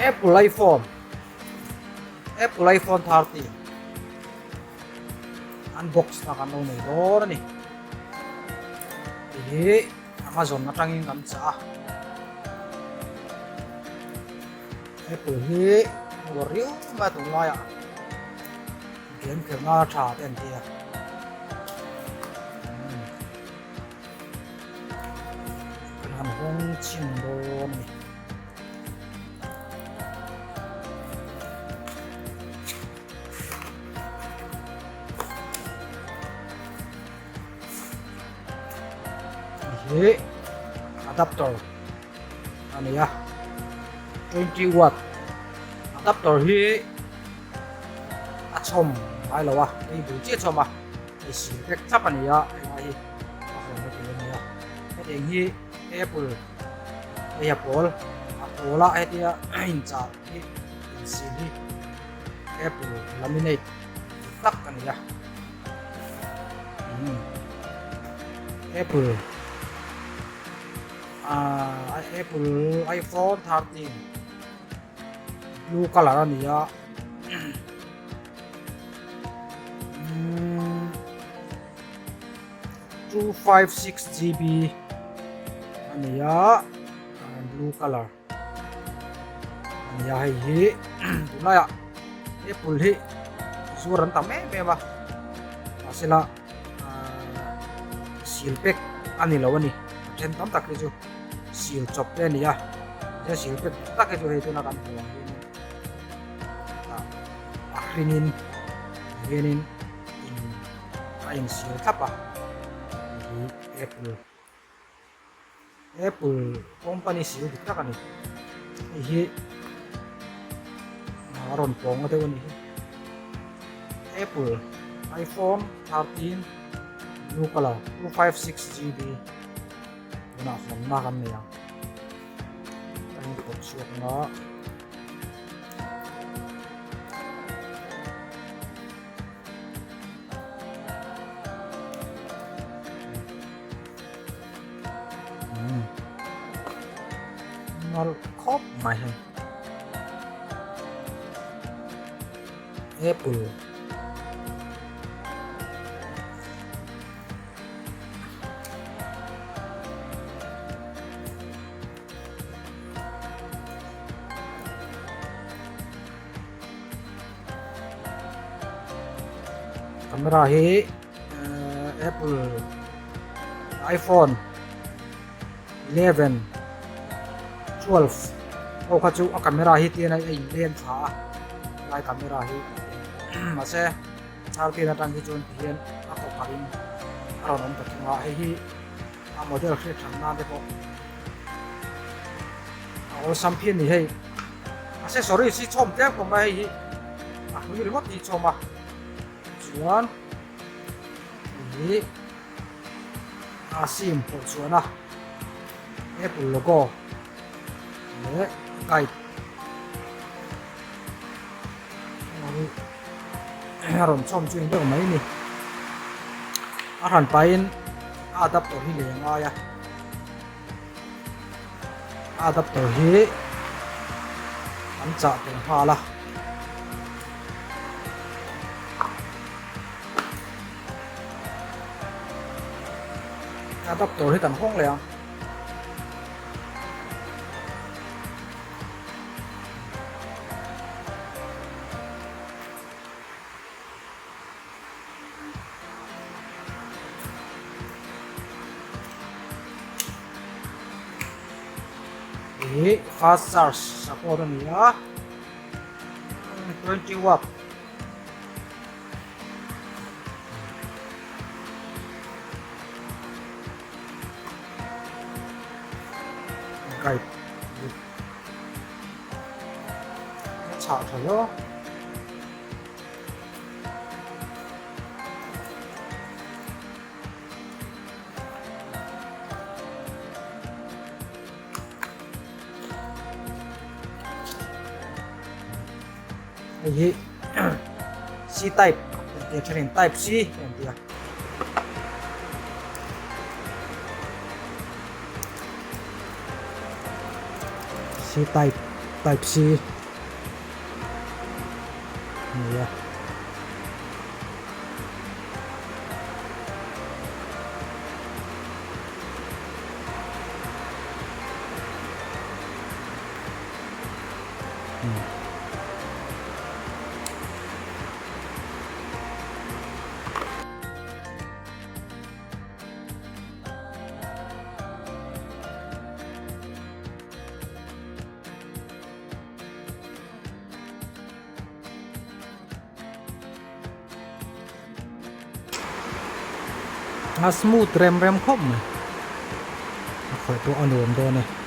Apple iPhone Apple iPhone 13 unbox na kan lo nei dawn a ni. Hei hi Amazon atangin kan chah a. Apple hi uar riau mai a tunlaiah game khelh nana tha te an ti a. Kan han hawng chhin dawn a ni. Hi adapter a ni a 20 watt adapter hi a chhawm ngai lo a hei bul chiah chhawm a hei sil vek thlap a ni a helai hi a hawn na tur a ni a hetiang hi apple hei a pawl a pawl a hetia inchah hi insil hi apple laminate tak a ni a apple ah apple iphone 13 blue color a ni a 256 gb a ni a blue color a ni a hei hi tunlaiah apple hi zuar an tam em em a mahsela sil pek a ni lo a ni a then tam tak hi chu sil chawp te a ni a he sil pek tak hi chu hei tuna kan hmuh ang hianin a hringin hianin in a insil thlap a hei hi apple Apple company sil dik tak a ni. Hei hi a rawn pawng a deuh a ni hi. Apple iPhone 13 blue color 256 GB tunah hawnna kan nei ang. Kan pawt chhuak nga. Nalh khawp mai hei apple camera hi apple iphone 11 12 ho kha chu a camera hi tian a in leng thla a lai camera hi mahse thirteen atang hi chuan tihian a kawp kharin a rawn awm ta thung a hei hi a model hriat hran nan te pawh a awlsam phian ni hei accessories hi chhawm tlem khawp mai hei hi a hlui ringawt hi chhawm a chuan hei hi a sim pawh chuan a apple logo leh guide a rawn chhawm chu eng deuh mai ni a hran pahin a adapter hi lei a ngai a a adapter hi an chah tel nghal a adapter hi kan hawng leh ang. Hi fast charge support a ni a 20 watt guide a chhah tha hlawk. Hei hi C type an tia thenin type C an tia. C type. Type C a ni a. A smooth rem rem khawp mai a khawih pawh a nuam dawn e.